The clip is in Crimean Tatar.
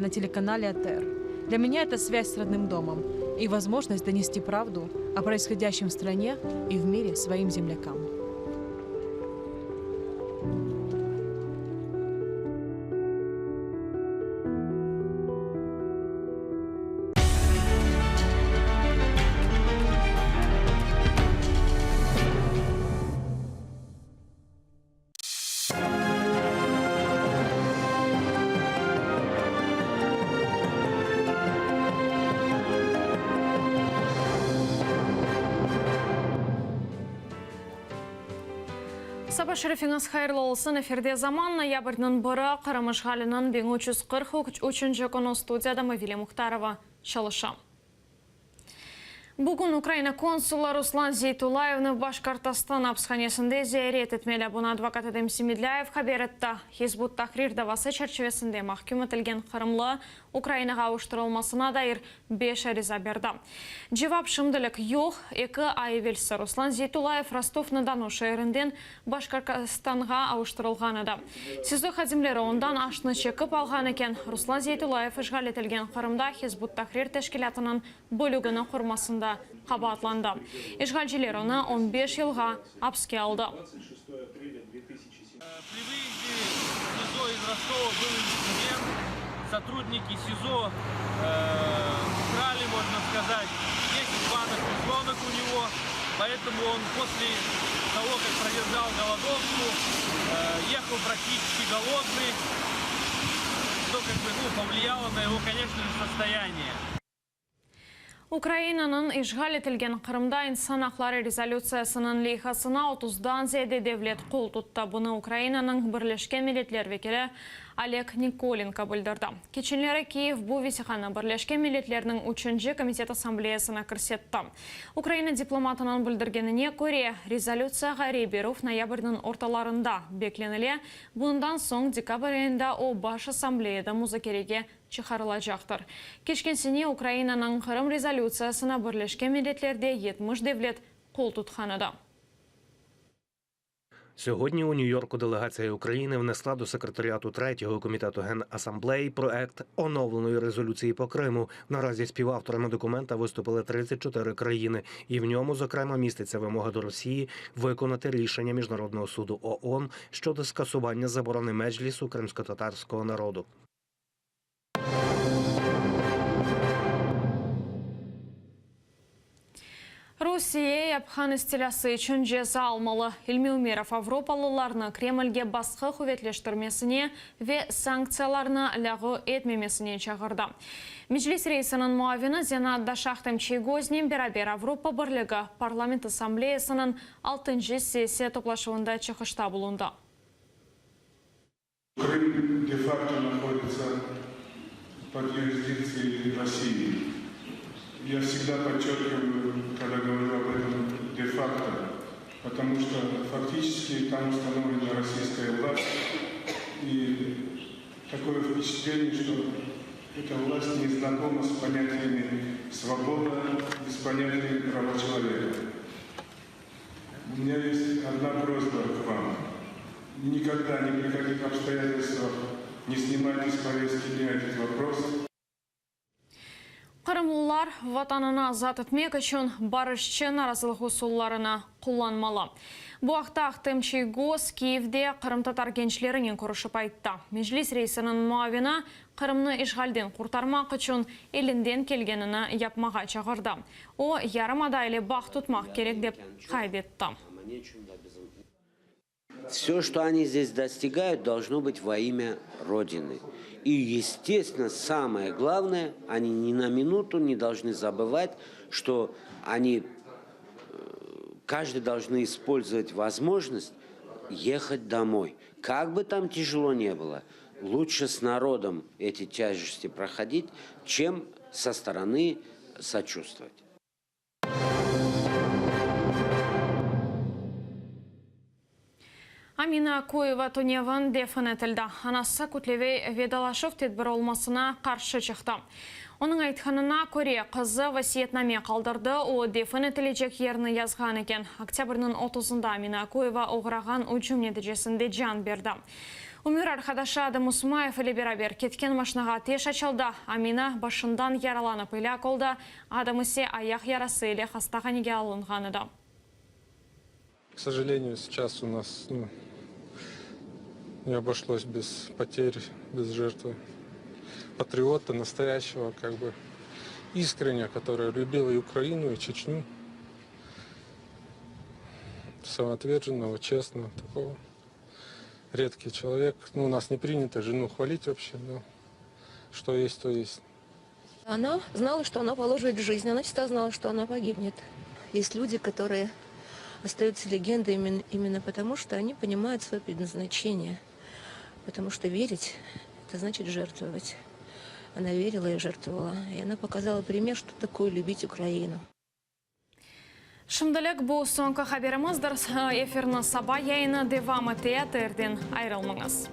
на телеканале АТР. Для меня это связь с родным домом и возможность донести правду о происходящем в стране и в мире своим землякам. Saba şerifiñiz hayırlı olsun! Efirde Zaman, noyabrniñ biri, Qırım işğaliniñ 1343-nci künü, studiyada Mavile Muhtarova çalışa. Bugün Ukraina konsulı Ruslan Zeytullayevni Başkortostan apishanesinde ziyaret etmeli. Bunı advokat Edem Semedlâyev haber etti. Hizb ut-Tahrir davası çerçivesinde mahküm etilgen qırımlı Ukrainağa avuştırılmasına dair beş ariza berdi. Cevap şimdilik yoq. Eki ay evelsi Ruslan Zeytullayev Rostov-na-Donu şeerinden Başkortostanğa avuştırılğan edi. SİZO hadimleri ondan aşnı çekip alğan eken. Ruslan Zeytullayev işğal etilgen Qırımda Hizb ut-Tahrir teşkilâtınıñ bölügini qurmasında qabaatlandı. İşğalciler onı on beş yılğa apske aldı. Ukrainanıñ işğal etilgen Qırımda insan aqları rezolütsiyasınıñ leyhasına otuzdan ziyade devlet qol tuttı. Bunı Ukrainanıñ Birleşken Milletler vekili Oleg Nikolenko bildirdi. Keçenleri Kiyev bu vesiqanı Birleşken Milletlerniñ Üçünci komitet assambleyasına kirsetti. Ukraina diplomatınıñ bildirgenine köre, rezolütsiyağa rey berüv noyabrniñ ortalarında beklenile, bundan soñ dekabr ayında o Baş Assambleyada muzakerege çıqarılacaqtır. Keçken sene Ukrainanıñ Qırım rezolütsiyasına Birleşken Milletlerde 70 devlet qol tutqan edi. Сьогодні у Нью-Йорку делегація України внесла до секретаріату третього комітету Генасамблеї проект оновленої резолюції по Криму. Наразі співавторами документа виступили 34 країни, і в ньому, зокрема, міститься вимога до Росії виконати рішення Міжнародного суду ООН щодо скасування заборони Меджлісу кримськотатарського народу. Rusiye yapqan istilâsı içün ceza almalı. İlmi Ümerov avropalılarnı Kremlge basqı quvetleştirmesine ve sanktsiyalarnı lâğu etmemesine çağırdı. Meclis reisiniñ muavini zenaatdaşı Ahtem Çiygoznen beraber Avropa Birligi Parlament Assambleyasınıñ altıncı sessiya toplaşuvında çıqışta bulundı. Крым де-факто находится под юрисдикцией России. Я всегда подчеркиваю, когда говорю об этом де-факто, потому что фактически там установлена российская власть, и такое впечатление, что эта власть не знакома с понятиями свобода и с понятиями права человека. У меня есть одна просьба к вам. Никогда, ни при каких обстоятельствах не снимайте с повестки дня этот вопрос. Qırımlılar Vatanını azat etmek içün barışçı narazılıq usullarını qullanmalı. Bu aqta Ahtem Çiygoz Kiyevde qırımtatar gençlerinen körüşip ayttı. Meclis reisiniñ muavini Qırımnı işğalden qurtarmaq içün elinden kelgenini yapmağa çağırdı. O, yarımada ile bağ tutmaq kerek dep qayd etti. Vse, çto oni zdes dostigayut, dolžno bıt vo imya Rodiny. I, estestvennno, samoye glavnoye, oni ni na minutu ne dolžny zabıvat, çto oni každyy dolžny ispolzovat vozmojnost ehat domoy. Kak bı tam tijelo ne bylo, Лучше с народом эти тяжести проходить, чем со стороны сочувствовать. Amina Akuyeva tünevin defin etildi. Anası kütleviy vedalaşuv tedbiri olmasına qarşı çıqtı. Onıñ aytqanına köre, qızı vasiyetname qaldırdı, o, defin etilecek yerni yazğan eken. Oktâbrniñ otuzında Amina Akuyeva oğrağan ücüm neticesinde can berdi. Ömür arqadaşı Adam Usmayev ile beraber ketken maşinağa ateş açıldı. Amina başından yaralanıp elâk oldı, Adam ise ayaq yarası ile hastahanege alınğan edi. K sojalenию, seyças u nas, nu, ne oboşlos bez poter, bez jertvı patriota nastoyaşçego, kak bı, iskrenne, kotorıy lübil i Ukrainu, i Çeçnü, samootverjennogo, çestnogo takogo. Redkiy çelovek. Nu, u nas ne prinyato jenu hvalit voobşe, no, çto est, to est. Ona znala, çto ona polojit jizn, ona vsegda znala, çto ona pogibnet. Est lüdi, kotorıye ostayutsya legendami imенно potomu, çto oni ponimayut svoye prednaznaçeniye, potomu çto verit, eto znaçit jertvovat. Ona verila i jertvovala, i ona pokazala primer, çto takoye lübit Ukrainu. Şimdilik bu soñki haberimizdir. Efirniñ saba yayını devam ete, ATRden ayırılmañız.